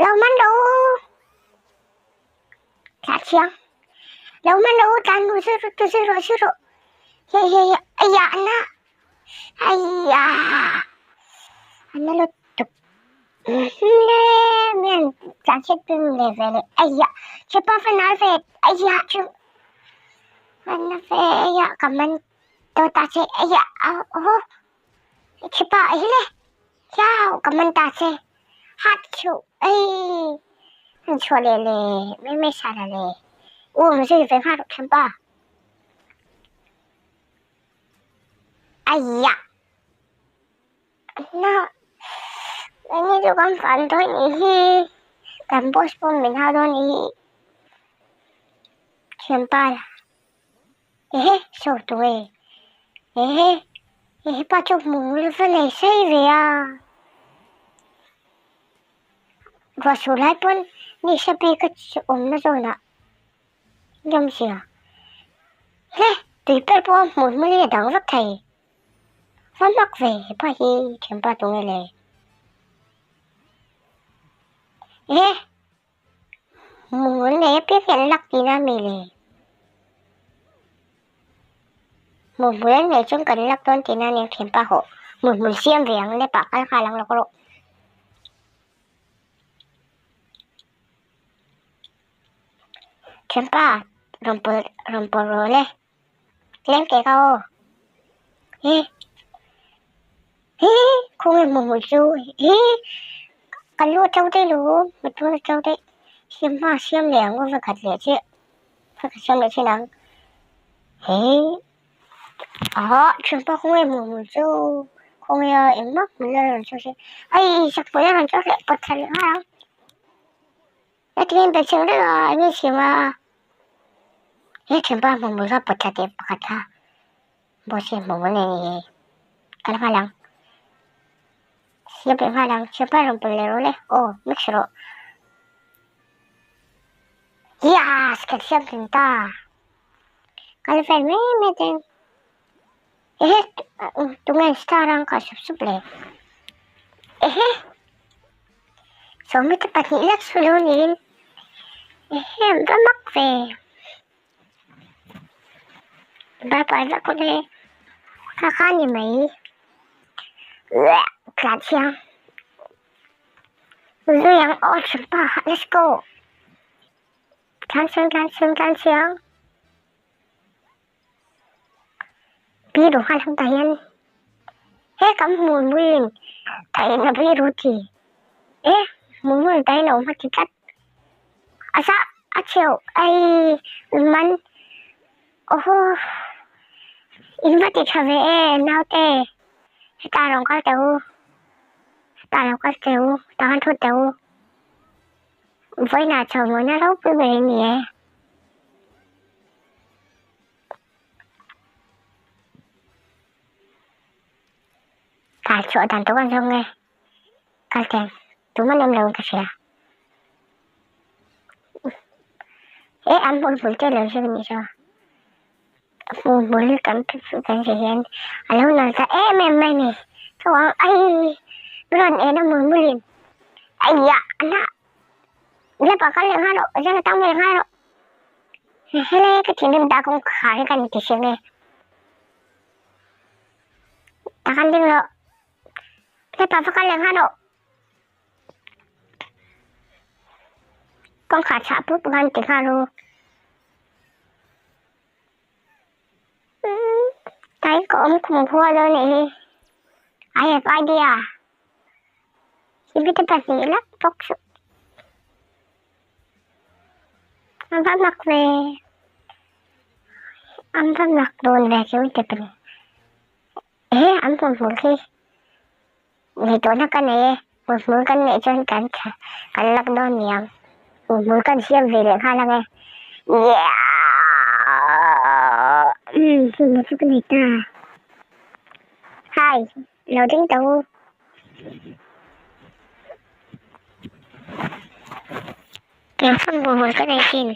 Lo man rawh u. Thlah chiang. Lo man rawh u tlan ru zui ru tu zui rawh zui rawh. He he he aiya ana aiya ana lutuk. Le mian tlan chhiat pui le ve le aiya chepa fa nal ve aiya chu ana ve aiya ka man to ta che aiya oh chepa hi le hiau ka man ta che. Hat chu ei an chhuah leh le mai mai sa la le um zui ve nghal rawh thianpa. Aiya na enge chu kan van dawn nih hi kan boss pawh min hau dawn nih hi thianpa la ehe sawi tawh e ehe hepa chu hmu va nei sei ve a ruah suh lai pawn nisa bik a awmna zawnah engemaw zia hle tui ber pawh a hmuh hmel hi a dang vek thei va mak ve hepa hi thianpa tunge le ehe. Hmuh nei apiang hi an lak tihna a mi le? Hmuh hmul an neih chuan kan lak dawn tihna a nia thianpa hawh. Hmuh hmul siam ve ang le pah kal nghal ang lawk rawh. Thianpa rawn pawlh rawn pawlh rawh le. Tlem teh ka aw. He he khawnge hmu hmu chu he ka lu a to daih lo motor a to daih siam hma siam leh ang aw vekhat leh chiah vekhat siam leh chin ang he ah thianpa khawnge hmu hmu chu khawnge a engmah hmu la rawn chhuak se ai sak pawh a rawn chhuak leh pawt thla leh nghal ang. Hetiang in chhing reng a enge siam a he thianpa hmuhmul kha pawt thla teh pakhat kha boss hian hmuhmul nei ni hi kal nghal ang siam leh nghal ang thianpa rawn pawlh leh rawh le aw mix rawh yes kan siam tling ta kal vel mai mai te ehe tunge star ang kha sup sup le ehe. Sawmi te pahnih lek chu lo niin ehe an va mak ve bye bye vek awle kha kha a ni mai tlan chiang zui ang aw thianpa let's go tlan chiang tlan chiang tlan chiang. Pi ru nghal ang tah hian he kan hmuh muin taihna pi ru ti e hmuh hmun taihna awm a ti tlat a zah a chheu ai man awhaw in va ti tha ve e naute hetah rawn kal teh u hetah lo kal teh u tah khan thu teh u vawiinah chho mawina ropui ber in ni e. Kal chhuah dan tur an zawng e, kal teng tum an awm lo in ka hria. He an hmun hmul te lo zir a nih chu. Hmun hmul kan kan zir hian a lo nal ta em em mai ni. Chuang ai rawn en a hmun hmulin aiah a hnah Lapa kal leh nghal rawh, zan atang vel nghal rawh. Hele ka thinrim dah kawng khar hi ka ni ti hrim e. Takan ding rawh. Lapa va kal leh nghal rawh. Kawngkhar chhah pup ngan ti nghal ru. Tai ka awm khum khua dawn nih hi. I have idea. Sibite pahnih lek bawk chu an va mak ve an va mak dawn ve chu te pahnih he an hmuh hmuh khi ngaihtuahna ka nei e hmuh hmuh kan neih chuan kan kan lak dawn niang hmuh hmuh kan siam ve leh nghal ang e yeah umm hmuh hmuh chu ka nei ta hi. Lo ding tawh u. Tiang phun buhmul ka nei thin.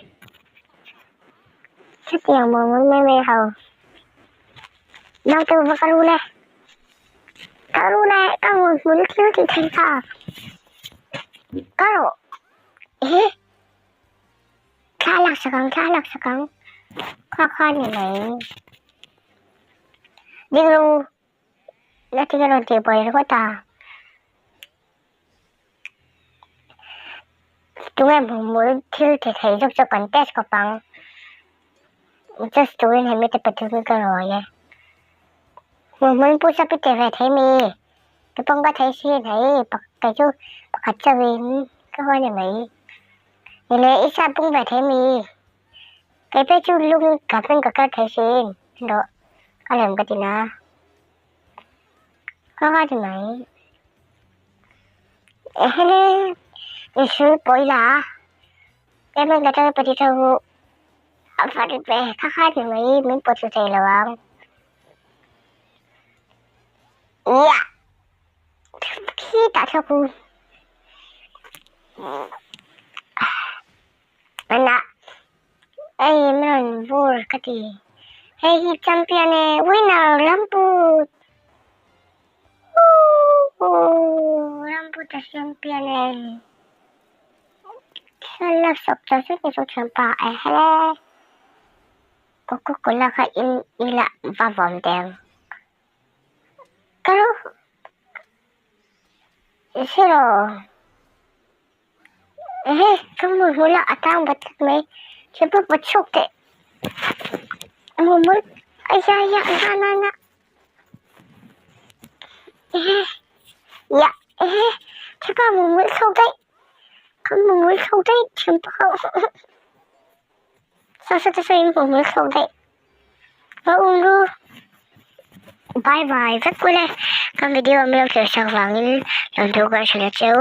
Chutiang buhmul mai mai ho. Naute u va kal u le. Kal u le ka buhmul thil tih thei kha. Kal rawh. Ehe! Thla a laksak ang, thla a laksak ang. Kha kha ni mai. Ding ru, na tinge rawn tih buai ringawt a. Tunge hmuhmul thil ti thei zawk chu kan test khawp ang. Just turin hemi te pathum hi ka rawi e. Hmuhmul push up i ti ve thei mi? Tupang ka thei si thei kei chu pakhat chauhin ka haw ni mai. Ni leh i sap pung ve thei mi? Kei phei chu lung ka hming ka kal thei sin rawh ka lem ka ti na. Ka haw ni mai. Ehele i hrui pawi la em em ka tang pati tho hu a va ri ve kha kha ni mai min pawt thlu thei lo ang. Ia khi tah thlawk u Ana ei min rawn vur ka ti hei hi champion e winner Ramput Ooh Ramput a champion e thil la sawp chau zet ni chu thianpa e hele. Coca Cola kha in ila va vawm teh ang. Ka ro zero ehe ka hmu hmul a a tang bat tlat mai thil pawh pawt chhuak teh a hmu hmul ai ya ya na na na ehe ya ehe thil pawh a hmu hmul chhuak daih ka hmu hmul chhuak daih thil pawh. Saw saw te saw in hmuh hmul thlawk daih va um ru bye bye vek ule ka video min lo thlir sak vangin lawmthu ka hrilh a cheu.